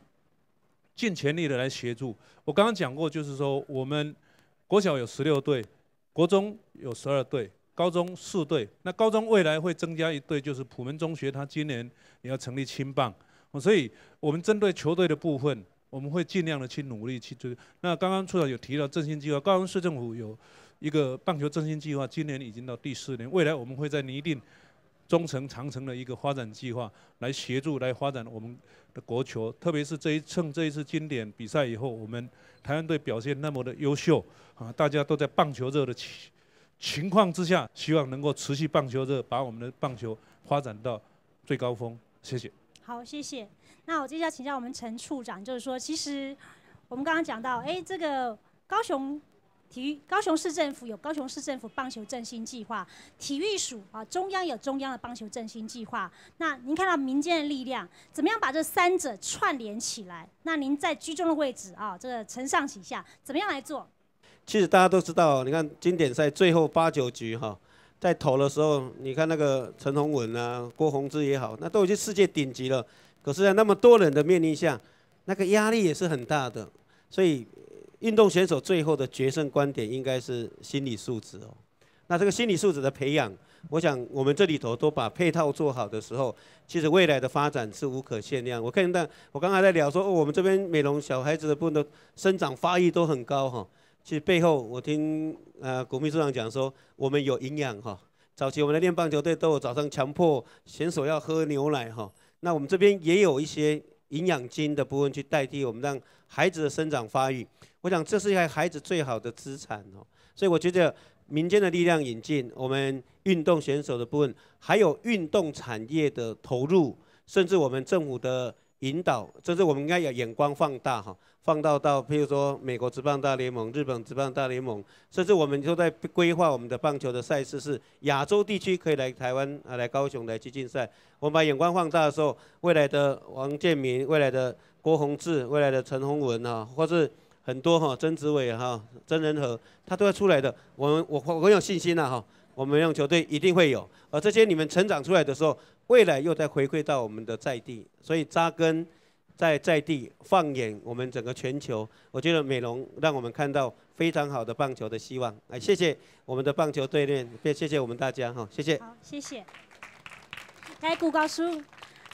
盡全力的來協助。我剛剛講過，就是說我們國小有十六隊，國中有十二隊，高中四隊。那高中未來會增加一隊，就是普門中學，它今年也要成立青棒。哦，所以我們針對球隊的部分，我們會盡量的去努力去做。那剛剛處長有提到振興計畫，高雄市政府有一個棒球振興計畫，今年已經到第四年，未來我們會再擬定中程、長程的一個發展計畫，來協助來發展我們的國球，特別是這一趁這一次經典比賽以後，我們台灣隊表現那麼的優秀啊，大家都在棒球熱的情情況之下，希望能夠持續棒球熱，把我們的棒球發展到最高峰。謝謝。好，謝謝。那我接下來請教我們陳處長，就是說，其實我們剛剛講到，哎，這個高雄体育，高雄市政府有高雄市政府棒球振兴计划，体育署啊，中央有中央的棒球振兴计划。那您看到民间的力量，怎么样把这三者串联起来？那您在居中的位置啊，这个承上启下，怎么样来做？其实大家都知道，你看经典赛最后八九局哈，在投的时候，你看那个陈鸿文啊、郭泓志也好，那都已经世界顶级了。可是，在那么多人的面临下，那个压力也是很大的。所以，运动选手最后的决胜观点应该是心理素质哦。那这个心理素质的培养，我想我们这里头都把配套做好的时候，其实未来的发展是无可限量。我看到，我刚才在聊说，哦，我们这边美浓小孩子的部分的生长发育都很高哈。其实背后我听呃古秘书长讲说，我们有营养哈。早期我们的练棒球队都有早上强迫选手要喝牛奶哈。那我们这边也有一些营养金的部分去代替我们，让孩子的生长发育。我想这是孩子最好的资产哦。所以我觉得民间的力量引进，我们运动选手的部分，还有运动产业的投入，甚至我们政府的引导，甚至我们应该有眼光放大哈，放大到譬如说美国职棒大联盟、日本职棒大联盟，甚至我们都在规划我们的棒球的赛事是亚洲地区可以来台湾啊，来高雄来去竞赛。我们把眼光放大的时候，未来的王建民、未来的郭泓志、未来的陈鸿文啊，或是很多哈曾子伟哈、曾仁和，他都要出来的。我们我我很有信心啊哈，我们用球队一定会有。而这些你们成长出来的时候，未来又再回馈到我们的在地，所以扎根在在地，放眼我们整个全球，我觉得美浓让我们看到非常好的棒球的希望。哎，谢谢我们的棒球队练，也谢谢我们大家哈，谢谢。好，谢谢。来，古教授，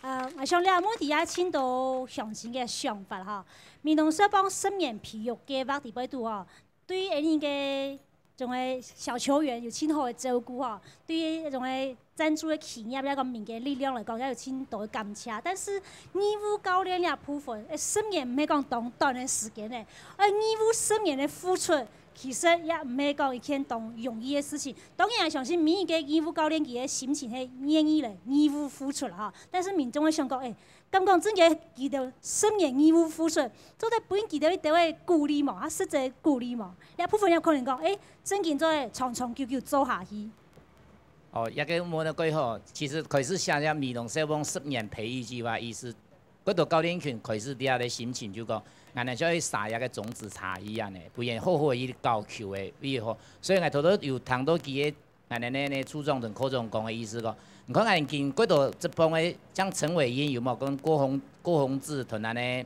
呃，我想了，问题也请到详细个想法哈。美浓社棒十年培育计划里背肚哦，对于恁个种个小球员有真好个照顾哈，对于种个赞助个企业，一个民间力量来讲，也有真多个感谢。但是义务教练这部分，诶，十年毋係讲当短个时间呢，而义务十年个付出，其实也毋係讲一件当容易个事情。当然，相信每一个义务教练佢个心情係愿意个，义务付出了哈。但是民众会想讲，诶， 敢讲真个佢兜十年義務付出，做得分佢兜一兜个鼓勵無？啊，實際个鼓勵無？這部分有可能講，誒，正經做得長長久久做下去。哦，這个問得過好。其實開始寫這美濃社棒十年培育計畫，意思，幾多教練群開始這个心情就講，𠊎等就愛撒這个種子下去恁呢，不然好好个教球个以後。所以𠊎頭頭有聽到佢个 恁呢呢，處長同科長講个意思講，你看𠊎等經過到這幫个，像陳偉英有無？跟郭泓郭泓志同恁呢，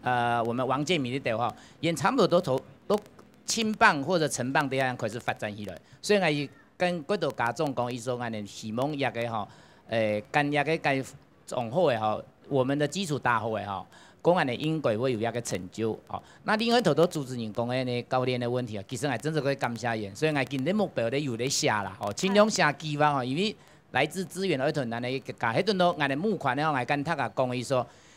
呃，我們王建民這兜吼，也差不多都投都青棒或者成棒這樣開始發展起來。所以𠊎跟過到家長講，意思講𠊎等希望這个吼，誒，跟這个該 種好个吼，我們的基礎打好个吼，講恁呢應該會有一个成就哦。那另外頭頭主持人講个呢，教練个問題啊，其實𠊎真係會感謝佢，所以𠊎今日目標咧有咧寫啦，吼，盡量寫計畫吼，因為來自資源愛同恁呢加，迄陣到𠊎个募款咧，𠊎跟大家講个意思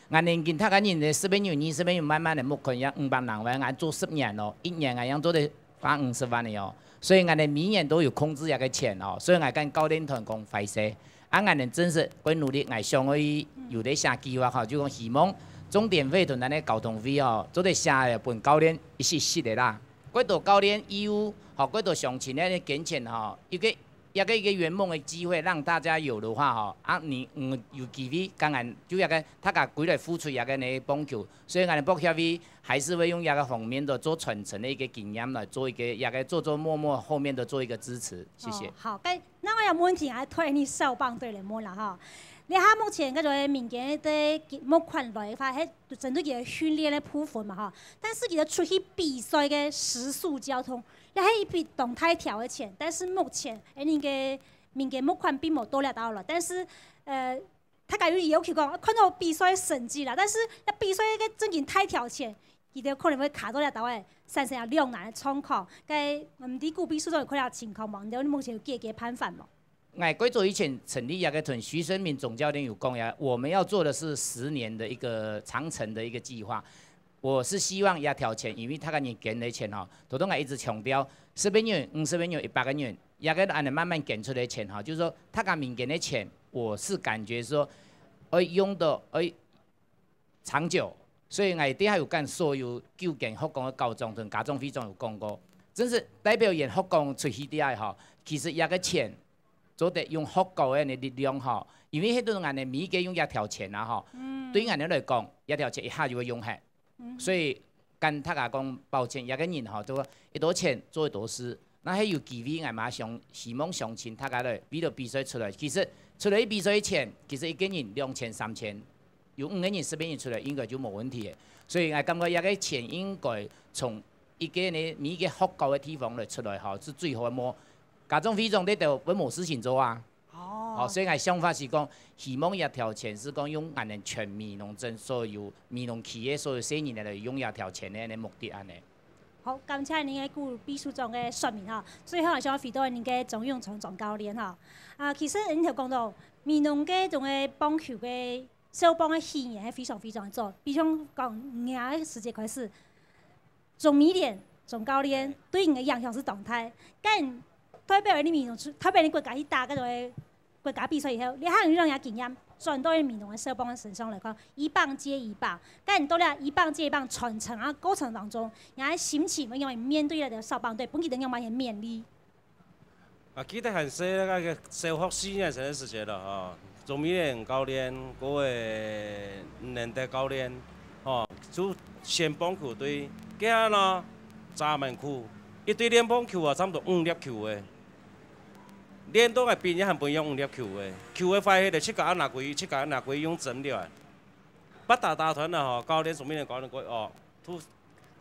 ，𠊎年輕大家人咧，十萬元、二十萬元慢慢个募款，也五百零萬，𠊎做十年咯，一年𠊎樣做得 花五十萬个哦。所以𠊎等每年都有控制這个錢哦，所以𠊎跟教練團講壞勢，啊𠊎等真實會努力，𠊎想愛有咧寫計畫吼，就講希望重點費同咱个交通費吼，做得寫分教練一息息个啦。幾多教練義務吼，幾多鄉親个捐錢吼，一个一个一个圓夢个機會，讓大家有的話吼，啊你嗯有機會，當然就這个大家歸來付出這个呢幫助，所以𠊎等博協會 還是會用這个方面的做傳承的一个經驗來做一个這个做做默默後面的做一个支持，謝謝。哦，好，該那我有問題還推你少棒隊聯盟了哈。你看目前該種民間的募款來的話，還針對佢个訓練的部分嘛哈，但是佢个出去比賽个食宿交通，那還一筆當大條的錢，但是目前哎，你个民間募款並無到這到了，但是呃。 大家有要求講，看到比賽成績啦，但是該比賽个正經大條錢，佢兜可能會卡到這兜个，產生啊兩難个狀況。該毋知古秘書長有看到情況無？你兜目前有解決辦法無？ 𠊎過早以前成立這个團，徐生明總教練有講呀，我們要做的是十年的一个長程的一个計畫。我是希望這條錢，因為大家人捐个錢吼，頭頭𠊎一直強調，十萬元、五十萬元、一百个人，這个恁呢慢慢捐出來个錢吼，就是說大家民間个錢， 我是感覺說，愛用到愛長久，所以𠊎一定愛有跟所有舊建學工个校長同家長會長有講過，真係代表𠊎學校出去个吼，其實這個錢做得用學校个力量吼，因為該都係𠊎等每一個用這條錢啊吼，嗯。對𠊎等來講，這條錢一下就會用忒。嗯。所以跟大家講抱歉，這個人吼，就一多錢做一多事，那還有機會，𠊎嘛想希望相信大家來為了比賽出來。其實出來比賽錢，其實一個人兩千、三千， 有五個人、十個人出來，應該就無問題个。所以𠊎感覺這個錢應該從一個呢，每一個學校个地方來出來吼，係最好个。無，家長會長這兜會無事情做啊。哦。好，所以𠊎想法係講，希望這條錢係講用𠊎等全美濃鎮所有美濃區个所有細人仔來用這條錢个目的恁呢。好，感謝恁呢个顧秘書長个說明吼。最後，想回到恁呢个鍾永聰鍾教練吼。啊，其實你頭講到美濃个種个棒球个 少棒个起源係非常非常个早。比方講，五月个時節開始，鍾美蓮鍾教練對你个影響係當大。該代表你美濃出，代表你國家去打該種个國家比賽以後，你還有這樣个經驗，轉到你美濃个少棒个身上來看，一棒接一棒，該你到這一棒接一棒傳承啊過程當中，你个心情會仰般面對該個少棒隊，分佢等仰般个勉勵？ 啊，記得還細，該個小學四年生个時節了吼，鍾美蓮教練，過後吳連德教練，吼，就選棒球隊，該下呢，閘門口，一隊練棒球啊，差毋多五粒球个，練到𠊎畢業還分用五粒球个，球个壞忒了，自家愛拿歸，自家愛拿歸用整了。八打打斷了吼，教練鍾美蓮教練過，哦，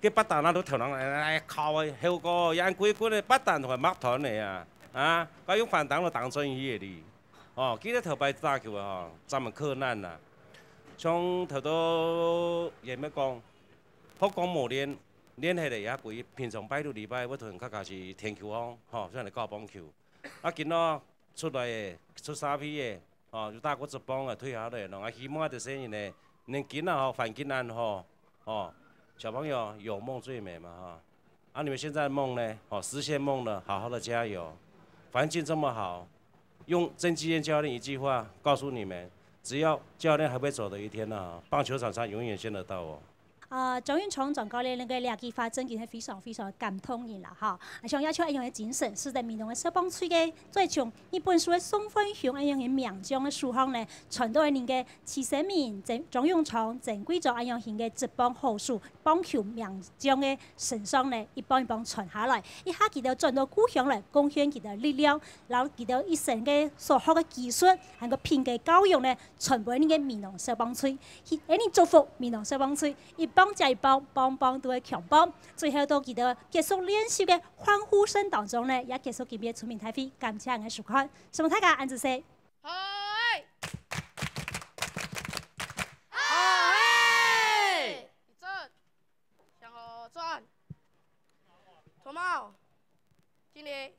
該八達那都頭腦來來敲个，後果也歸棍个八達同埋麥團个啊，啊，該用反彈都當轉去个哩。哦，記得頭擺打球个吼，咱們克難啊。像頭到也毋講，學光無練，練起來也歸平常拜六禮拜會同客家去天球行，吼，上來教棒球。 啊，今仔出來个，出社會个，吼，有打過職棒个，退下來咯。啊，希望這些人呢，能今仔吼，環境恁好，吼，小朋友有夢最美嘛，哈。啊，你們現在夢呢，吼，實現夢了，好好的加油。環境這麼好，用曾紀燕教練一句話告訴你們，只要教練還會走的一天呢，棒球場上永遠見得到我。 呃，鍾永聰鍾教練个這句話真經係非常非常个感動人啦，吼。啊，像這種恁樣个精神，使得美濃个少棒隊个，就從日本時个宋煥雄恁樣个名將个手項呢，傳到恁樣个徐生明、曾，鍾永聰、曾貴忠恁樣型个職棒好手、棒球名將个身上呢，一棒一棒傳下來。一下佢兜轉到故鄉來，貢獻佢兜力量，然後佢兜一生个所學个技術，還有品格教育呢，傳分你个美濃少棒隊。 恁呢祝福美濃少棒隊，一棒接一棒，棒棒都會強棒。最後到佢兜結束練習个歡呼聲當中呢，也結束今日个全民大會。感謝恁呢收看，承蒙大家，恁仔細。好欸！好欸！一轉，向後轉。頭毛，敬禮。